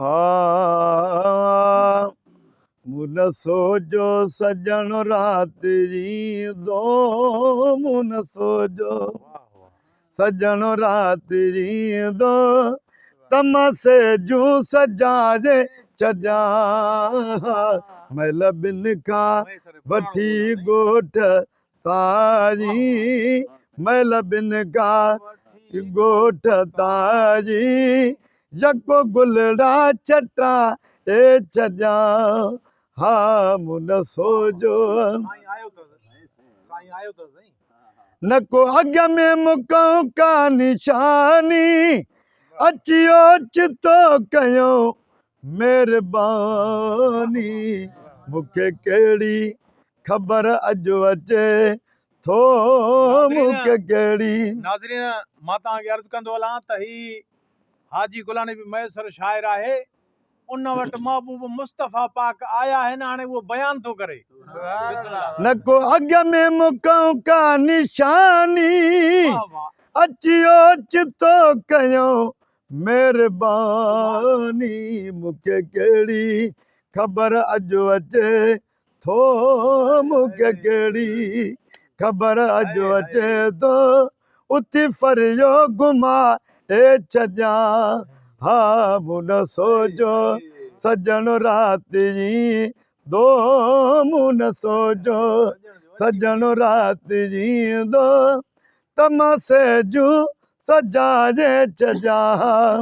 ها مون نه سوچيو سڄڻ رات ايندو، مون نه سوچيو سڄڻ رات ايندو، تماسي جون سجائي ڇڏيان. مئل ٻن کان وٺي ڳوٺ تائين، مئل ٻن کان ڳوٺ تائين، يڪو گلڙا چٽا اي ڇڏيان. ها مون نه سوچيو. نه ڪو اڳ ۾ مون ڪا نشاني، اچي اوچتو ڪيو مهرباني. مون کي ڪهڙي خبر اڄ اچي ٿو، مون کي ڪهڙي. ناظرين مان توهان کي عرض ڪندو هلان ته هي حاجي غلام نبي مهيسر شاعر آهي، ان وٽ محبوب مصطفيٰ پاڪ آيا آهن، هاڻي اهو بيان ٿو ڪري. بسم الله. نه ڪو اڳ ۾ مون کان ڪا نشاني، اچي اوچتو ڪيو مهرباني. مون کي ڪهڙي خبر اڄ اچي ٿو، مون کي ڪهڙي خبر اڄ اچي ٿو، اٿي فريو گهمائي ڇڏيان. ها مون نه سوچيو سڄڻ رات ايندو، مون نه سوچيو سڄڻ رات ايندو، تماسي جون سجائي ڇڏيان.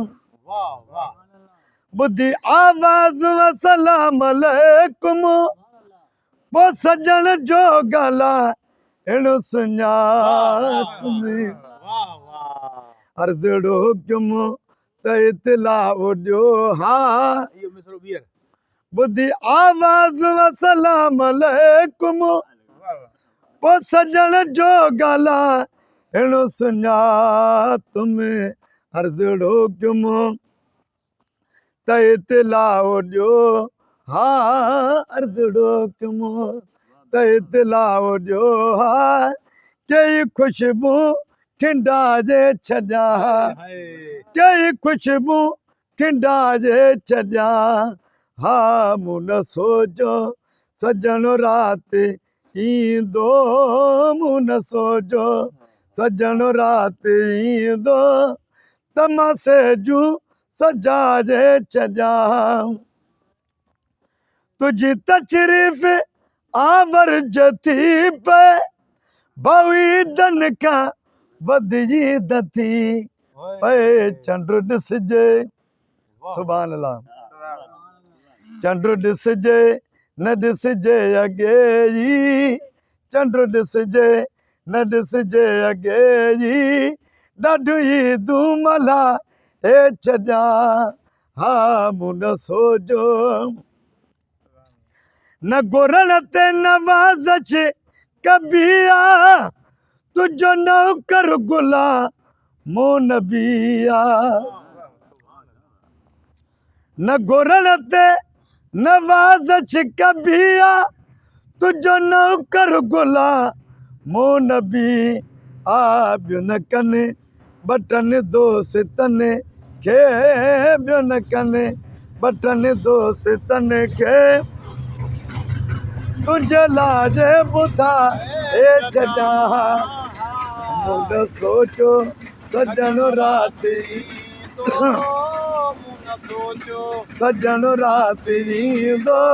ٻڌي آواز السلام عليڪم، پو سڄڻ جو ڳالهائڻ سڃاتم. عرض روڪيم ته اطلاع ڏيو ها. ٻڌي آواز السلام عليڪم، پو سڄڻ جو ڳالهائڻ سڃاتم. عرض روڪيم ته اطلاع ڏيو ها، عرض روڪيم ته اطلاع ڏيو ها، ڪيئي خوشبو کنڊاري ڇڏيان، ڪيئي خوشبو کنڊاري ڇڏيان. ها مون نه سوچيو سڄڻ رات ايندو، مون نه سوچيو سڄڻ رات ايندو، تماسي جون سجائي ڇڏيان. تنهنجي تشريف آور ٿي پئي، بعيدن کان وڌي ٿي پئي. چنڊ ڏسجي، سبحان الله، چنڊ ڏسجي نه ڏسجي اڳي ئي، چنڊ ڏسجي نه ڏسجي اڳي ئي، ڏاڍيون عيدون ملهائي ڇڏيان. ها مون نه سوچيو. نه گهرڻ تي نوازش ڪبي آ، تنهنجو نوڪر غلام نبي آ. نه گهرڻ تي نوازش ڪبي آ، تنهنجو نوڪر غلام نبي آ. ٻيو نه ڪن ٻٽن دوستن کي، ٻيو نه ڪن ٻٽن دوستن کي، تنهنجي لاء جي ٻڌائي ڇڏيان. مون نه سوچيو سڄڻ رات، سڄڻ رات ايندو،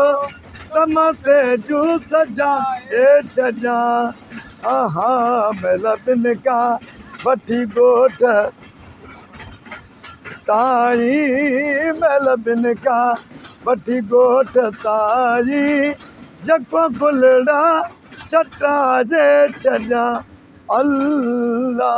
تماسي جون سجائي ڇڏيان. آها مهل ٻن کان وٺي ڳوٺ تائين، مهل ٻن کان وٺي ڳوٺ تائين، يڪو گلڙا چٽائي ڇڏيان. الله.